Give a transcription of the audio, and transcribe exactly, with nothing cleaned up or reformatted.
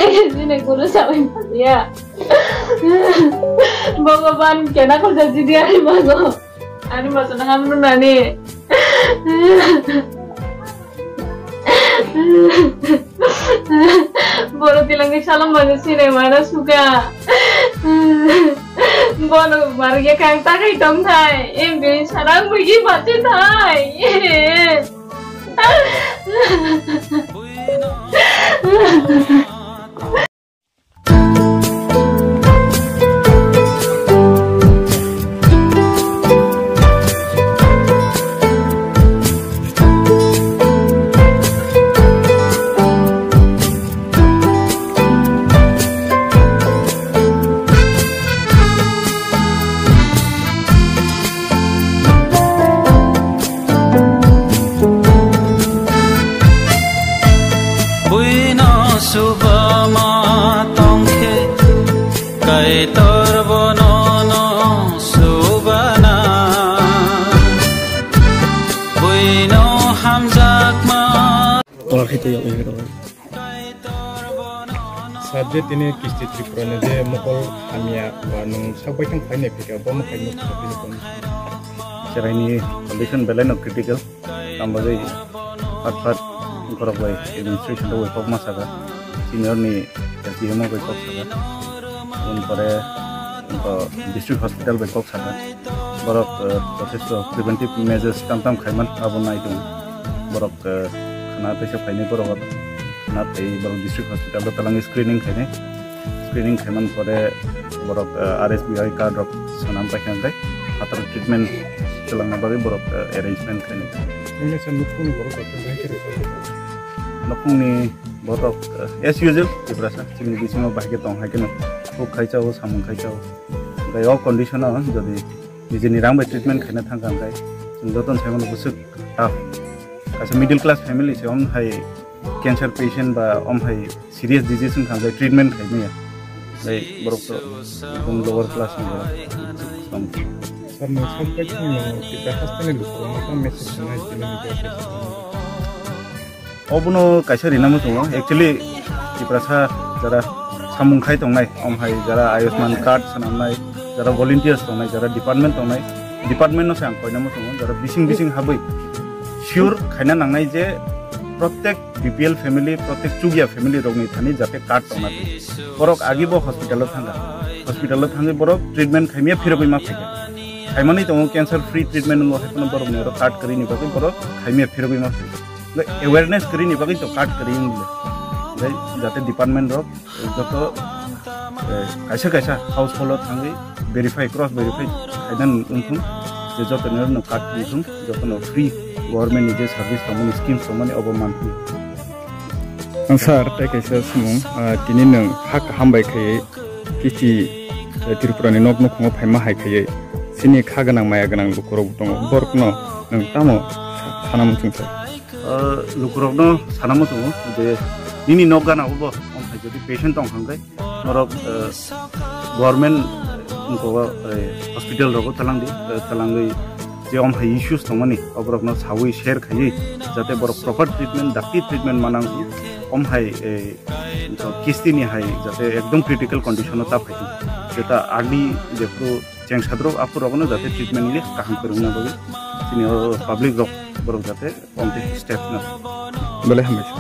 Jine guru sabai ya. Bhagavan kena ko jadi dia mago. Ani masuk na hamnu nani. Boro tilangni salam mani sine mana suka. Bono marge kang takai tong thai. Em bini sarang bugi batin thai. Buino subama tongkhe, Kaitor bono no subana. Buino hamjakma. Sir, je tini Kisti Tripura ni je mokol hamya ba nwng sak baithang phainai phika, bo mwkhai no phika tini kon. Cheraini condition belai no critical. Tamo bagwi phat phat borok bai administration rok bai kokma saka, senior ni S D M o bai kok saka, aboni pore, uh, district hospital bai kok saka. Borok, uh, jothesto preventive measures tam tam khaiman abo nai tongo. Borok, uh, khana teisa phainai borok khana tei borok district hospital o twlangwi screening khainai. Screening khaimani pore borok, eh, R S B I card rok swnam paikha hwnkhe phataro treatment twlangna bagwi borok, eh, arrangement khainai. Nini sa nukhungni borok rok khe bahai khe rwkha? Nukhungni borok, eh, as usual, Tiprasa, chini bisingo bahai khe tong hai kheno, khuk khai chao, samung khai chao. Hwnkhe o condition o jodi nijini rang bai treatment khaina thangkha hwnkhe chwng jotono sai mano bwswk tough. Kaisa middle class family se, om hai cancer patient ba om hai serious disease wngkha, hwnkhe treatment khai maya. Tei borok to ekdom lower class ni borok. Sir, nwng sak bai thang nwng Tipra hasteni lukurokno tamo message rwnai tini ni bagwi? Obono kaisa rina muchungo. Actually, Tiprasa jara samung khai tongnai, om hai jara Ayushman card swnamnai, jara volunteers tongnai, jara department tongnai, department no se ang koina muchungo, jara bising bising habwi sure khaina nangnai je protek B P L family, protek chukya family rokni thani jate card tongna thwi. Borok agi bo hospital o thangkha. Hospital o thangwi borok treatment khaimya phirogwi ma phaikha. Khaimani tongo cancer free treatment wngwi hai phano borokni oro card kwrwini bagwi borok khaimya phirogwi ma phaikha. Awareness kwrwini bagwi to card kwrwi wngwi le. Jate department rok joto, eh, kaisa kaisa household o thangwi verify, cross verify khaina wngthung, je joto ni no card wngthung, joto no free government ni je service tongmani, schemes tongmani obo manthung. Ang sir, tei kaisa swmung, ah, tini nwng ha kaham bai khaiwi kisti, eh, Tripura ni nok nukhungo phaima hai khaiwi chini kha gwnang maya gwnang lukurok tongo, borokno nwng tamo sa-, sana muchung sir? Ah, lukurokno sana muchungo je nini nok gana obo, om hai jodi patient tong hangkai, norok, eh, government, eh, wngkha o, eh, hospital rogo talangdi, eh, talangwi je om hai issues tongmani, oborokno sawi share khaiwi, jate borok proper treatment, dakti treatment manang, om hai, eh, wngkha kisti ni hai, jate ekdom critical condition o ta phai, jeta early jephru chengsadrok aphurokno jate treatment ni kaham kwrwngna bagwi, chini o public rok borok jate om tei step na. Belai hambai.